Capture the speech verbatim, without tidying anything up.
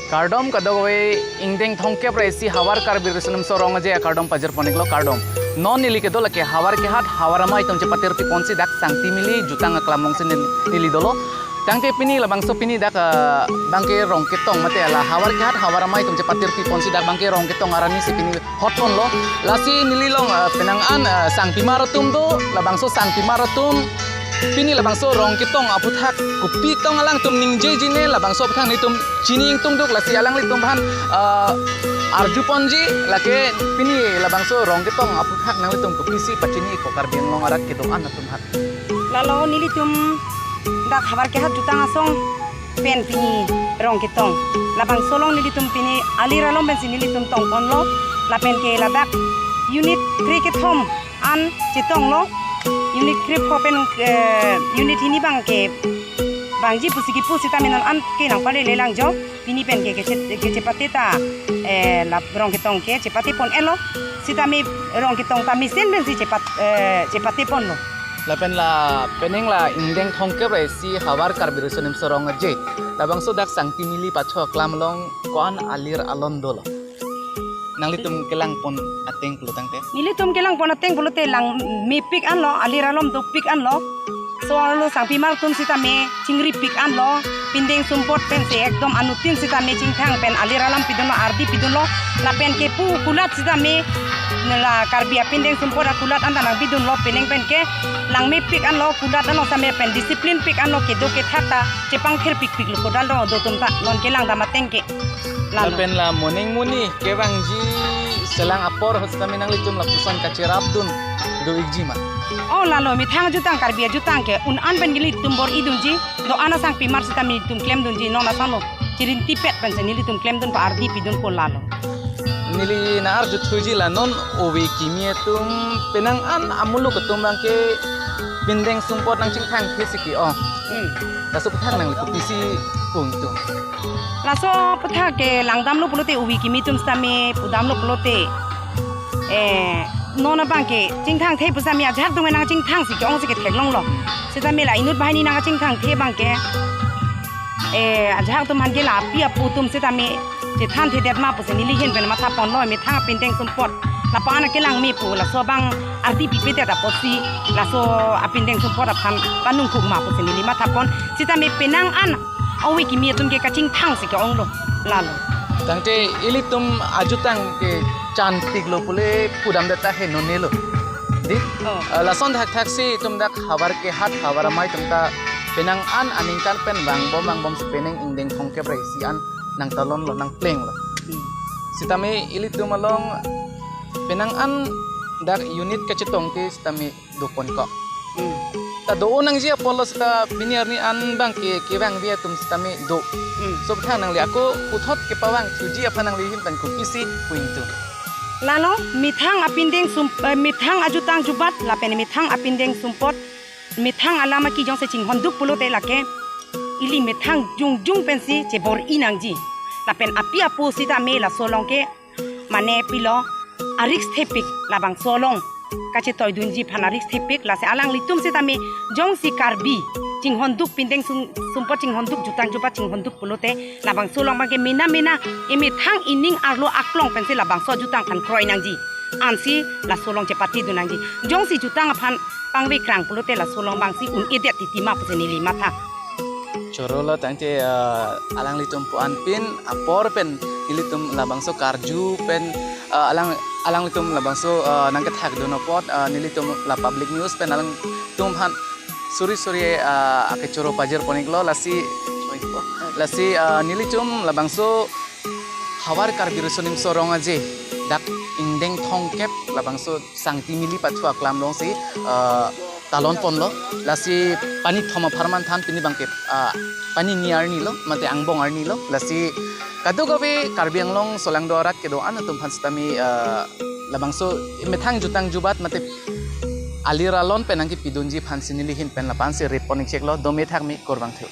Kardom kadokave ingdeng thomkep ra isi Havar Karbi Riso Nimso Rong Aje akardom pajirpon-iklo, kardom. Non neli kedo lake Havar Kehat Havar Amei atum chepatirpi ponsi dak Sangti Mili jutang aklam alongsi nel-, neli dolo. Tangte pini labangso pini dak, ah, bangke Rongketong mate la Havar Kehat Havar Amei atum chepatirpi ponsi dak bangke Rongketong arani si pini hot ponlo. Lasi neli along, ah, penang an, ah, sangpimar atum do, labangso sangpimar atum pini labangso Rongketong aphuthak kopi tong alangtum ningjeji ne, labangso aphuthak nelitum chini ingtungduk, lasi alanglitum aphan, ah, arjuponji, lake pini labangso Rongketong aphuthak nanglitum kopisi pachini-ikpo Karbi Anglong arat kedo-an atum aphan. Lalo nelitum dak Havar Kehat jutang asong pen pini Rongketong. Labangso along nelitum pini alir alom pensi nelitum tongponlo. Lapen ke ladak unit kre kethom an chetonglo. Unit kre pho pen, eh, unit hini bangke vangji pusi kipu sitame non an ke nangpale lelang jo. Pini pen ke keche-, kechepate ta, eh, la Rongketong ke chepate pon-etlo. Sitame Rongketong ta mesen pensi chepat-, eh, chepate ponlo. Lapen la penang la ingdeng thomkep ra isi Havar Karbi Riso Nimso Rong Aje, labangso dak Sangti Mili pacho aklam along ko-an alir alon dolo? Nanglitum kelang pon ateng pulo tangte. Nelitum kelang pon ateng pulote lang mepik anlo, alir alom dopik anlo. So arlo sangpimar atum sitame chingripik anlo. Pindeng sumpot pensi ekdom anuttin sitame chingthang pen alir alom pidunlo, ardi pidunlo. Lapen ke pu kulat sitame la Karbi apindeng sumpot akulat anta nangpidunlo, penang pen ke lang mepik anlo, kulat anlo sitame pen discipline pik anlo, kedo kethak ta chepangthir pikpiklo, kodal do do atum ta non kelang dam ateng ke. Lalo. Lapen la moning muni kevangji selang apor ahut sitame nanglitum lapuson kacherapdun do-ikji ma? Oh, lalo, methang ajutang, Karbi ajutang ke un-an pen nelitum bor-idunji, do-an asangpimar sitame nelitum klemdunji, non asanglo chirintipet pensi nelitum klemdunpo, ardi pidunpo, lalo. Neli nang-arjuthuji la non ove kimi atum penang an amuluk atum bangke pindeng sumpot nangchingthangthe si ke-ong. Hmm. Laso aphuthak nangli kopisi pu ingtung? Laso aphuthak ke langdamlo pulote ove kimi atum sitame pudamlo pulote, eh, non abangke chingthangthe pu sitame ajahak atum nangchingthang si ke-ong si ketheklonglo. Sitame la inut banghini nangchingthangthe bangke, eh, ajahak atum aphan ke la api apo atum sitame chethanthedet ma pusi neli ahin pen mathaponlo, methang apindeng sumpot. Lapu-an akelang me pu, laso abang ardi pipedet apotsi laso apindeng sumpot aphan panungkuk ma pusi neli mathapon. Sitame penang an ove kimi atum ke kachingthang si ke-onglo, lalo. Tangte ilitum ajutang ke chantiklo pule pudamdet ta henonelo. Di? Oh. Eh, lason thakthak si itum dak Havar Kehat Havar Amei atum ta penang an aningkan pen vangbom vangbom si penang ingdeng thomkep ra isi an nangtalonlo, nangplenglo. Hmm. Sitame ilitum along penang an dak unit kachetongte sitame doponkok. Hmm. Ta do-o nangji apotlo sita pini arni an bangke kevangve atum sitame do. Hmm. So aphuthak nangli ako puthot kepavangthuji aphan nangli ahin pen kopisi pu ingtung? Lalo, methang apindeng sum-, eh, methang ajutang jubat lapen methang apindeng sumpot, methang alam aki jongsi chinghonduk pulote lake ili methang jongjong pensi chebor-i nangji. Lapen api apo sitame laso along ke mane pilo, a-risk thepik, labangso along kachetoidunji aphan a-risk thepik, lasi alanglitum sitame jongsi Karbi chinghonduk, pindeng sum-, sumpot chinghonduk, jutang jubat chinghonduk pulote labangso along bangke mena mena emethang ining arlo aklong pensi labangso ajutang aphan kroi nangji. Ansi laso along chepatedun nangji. Jongsi jutang aphan pangvekrang pulote laso along bangsi un-edet titi ma pusi neli matha. Chorolo tangte, eh, alanglitum pu-an pin apor pen nelitum labangso karju pen, eh, alang, alanglitum labangso, eh, nangkethakdun apot, eh, nelitum la public news pen alangtum aphan suri suri, eh, akechoro pajirpon-iklo, lasi, lasi, eh, nelitum labangso Havar Karbi Riso Nimso Rong Aje dak ingdeng thomkep labangso Sangti Mili pacho aklam alongsi, eh, talonponlo. Lasi pani thom apharman than pini bangke, eh, pani ni arnilo, mate angbong arnilo. Lasi kadokave Karbi Anglong solangdo arat kedo-an atum aphan sitame, eh, labangso methang jutang jubat mate alir alon pen nangkepidunji aphansi neli ahin pen lapu-ansi rip pon-ik cheklo, dome thakme, kurvangthu.